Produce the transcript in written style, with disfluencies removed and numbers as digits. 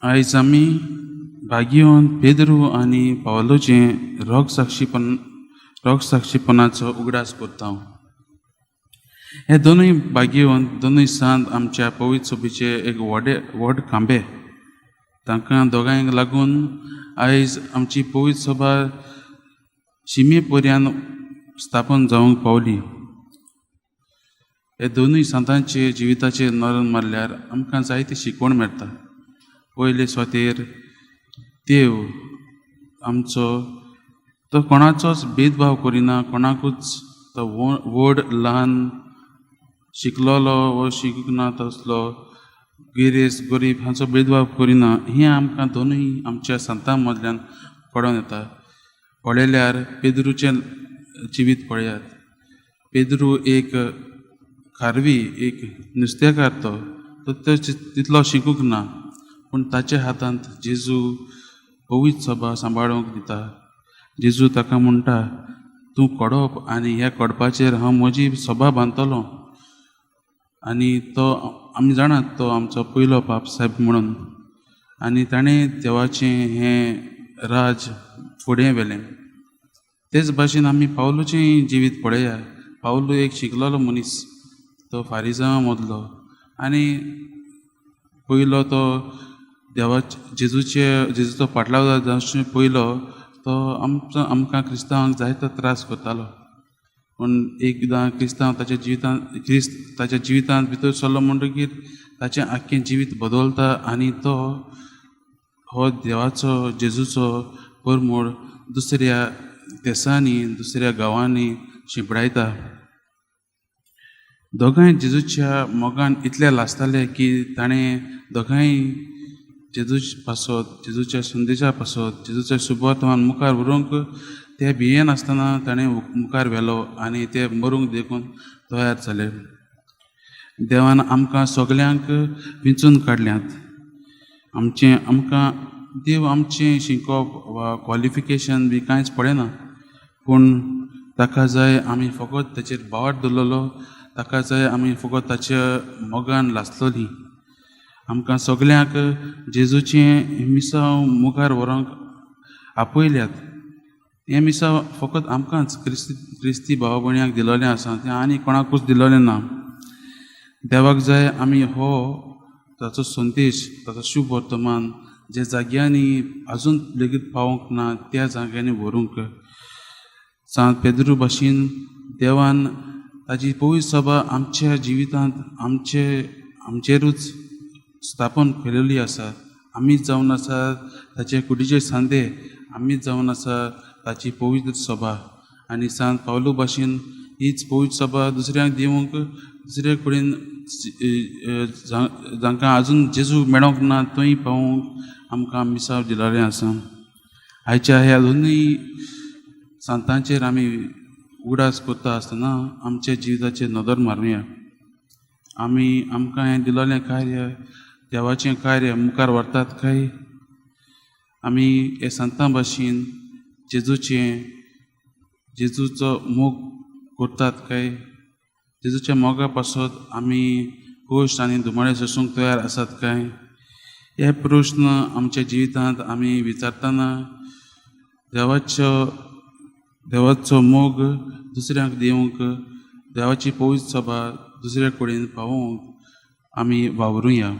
आयज आमी भाग्यवंत पेद्रू आनी पावलोचें रोगसाक्षीपणाचो उगडास करता. हे दोनूय भाग्यवंत, दोनूय सांत आमच्या पवित्र सभेचे एक व्हड खांबे. तांकां दोगांयक लागून आयज आमची पवित्र सभा शिमे पर्यान स्थापन जावंक पावली. हे दोनूय सांतांचे जिविताचेर नदर मारल्यार आमकां जायती शिकवण मेळटा. पयले सुवातेर देव आमचो तो कोणाचोच भेदभाव करिना, कोणाकूच तो व्हड ल्हान, शिकलोलो वो शिकूंक ना तसलो, गिरेस्त गरीब हांचो भेदभाव करिना. हें आमकां दोनूय आमच्या सांतां मदल्यान कळोन येता. पळयल्यार पेद्रूचें जिवीत पळयात. पेद्रू एक खारवी, एक नुस्तेकार, तो तो तितलो शिकूंक ना, पूण ताच्या हातांत जेजू पवित्र सभा सांबाळूंक दिता. जेजू ताका म्हणटा, तूं कडप आनी ह्या कडपाचेर हांव म्हजी सभा बांदतलो. आनी तो आमी जाणात तो आमचो पयलो पाप सायब म्हणून. आनी ताणें देवाचें हें राज फुडें व्हेलें. तेच भाशेन आमी पावलूचें जिवीत पळया. पावलू एक शिकलेलो मनीस, तो फारिजांवा मदलो आनी पयलो तो देवाचे जेजूचो फाटलाव जावचे पयलो तो आमचो आमकां क्रिस्तांवांक जायतो त्रास करतालो. पूण एकदां क्रिस्तांव ताच्या जिवितांत, क्रिस्त ताच्या जिवितांत भितर सरलो म्हणटकीर ताचें आख्खें जिवीत बदलता आनी तो हो देवाचो जेजूचो परमळ दुसऱ्या देसांनी, दुसऱ्या गांवांनी शिंपडायता. दोगांय जेजूच्या मोगान इतले लासताले की ताणें दोगांय जेजू पासत, जेजूच्या संदेशा पासत, जेजूच्या शुभवर्तमान मुखार व्हरूंक ते भियेनासतना ताणें मुखार व्हेलो आनी ते मरूंक देखून तयार जाले. देवान आमकां सगल्यांक विंचून काडल्यात. आमचें आमकां देव आमचें शिकोवप वा क्वॉलिफिकेशन बी कांयच पळयना, पूण ताका जाय आमी फकत ताचेर भावार्थ दवरलेलो, ताका जाय आमी फकत ताच्या मोगान लासलोलीं. आमकां सगल्यांक जेजूचें मिसांव मुखार व्हरूंक आपयल्यात. हें मिसांव फकत आमकांच क्रिस्ती भाव भयण्यांक दिलोलें आसा, तें आनी कोणाकूच दिलोलें ना. देवाक जाय आमी हो ताचो संदेश, ताचो शुभ वर्तमान जे जाग्यांनी आजून लेगीत पावोंक ना त्या जाग्यांनी व्हरूंक. सांत पेद्रू भाशेन देवान ताची पवित्र सभा आमच्या जिवितांत आमचेरूच स्थापन केलेली आसा. आमीच जावन आसा ताचे कुडीचे सांदे, आमीच जावन आसा ताची पवित्र सभा. आनी सांत पावलू भाशेन हीच पवित्र सभा दुसऱ्यांक दिवंक, दुसऱ्या कडेन जांकां आजून जेजू मेळोंक ना थंय पावोवंक आमकां मिसांव दिलोलें आसा. आयच्या ह्या दोनूय सांतांचेर आमी उगडास करता आसतना आमच्या जिविताचेर नदर मारुया. आमी आमकां हें दिलोलें कार्य, देवाचें कार्य मुखार व्हरतात काय आमी हे सांतां भाशेन जेजूचो मोग करतात काय, जेजूच्या मोगा पासत आमी कश्ट आनी धुमाळे सोसूंक तयार आसात काय, हे प्रस्न आमच्या जिवितांत आमी विचारतना देवाचो मोग दुसऱ्यांक दिवंक, देवाची पवित्र सभा दुसऱ्या कडेन पावोवंक आमी वावरुया.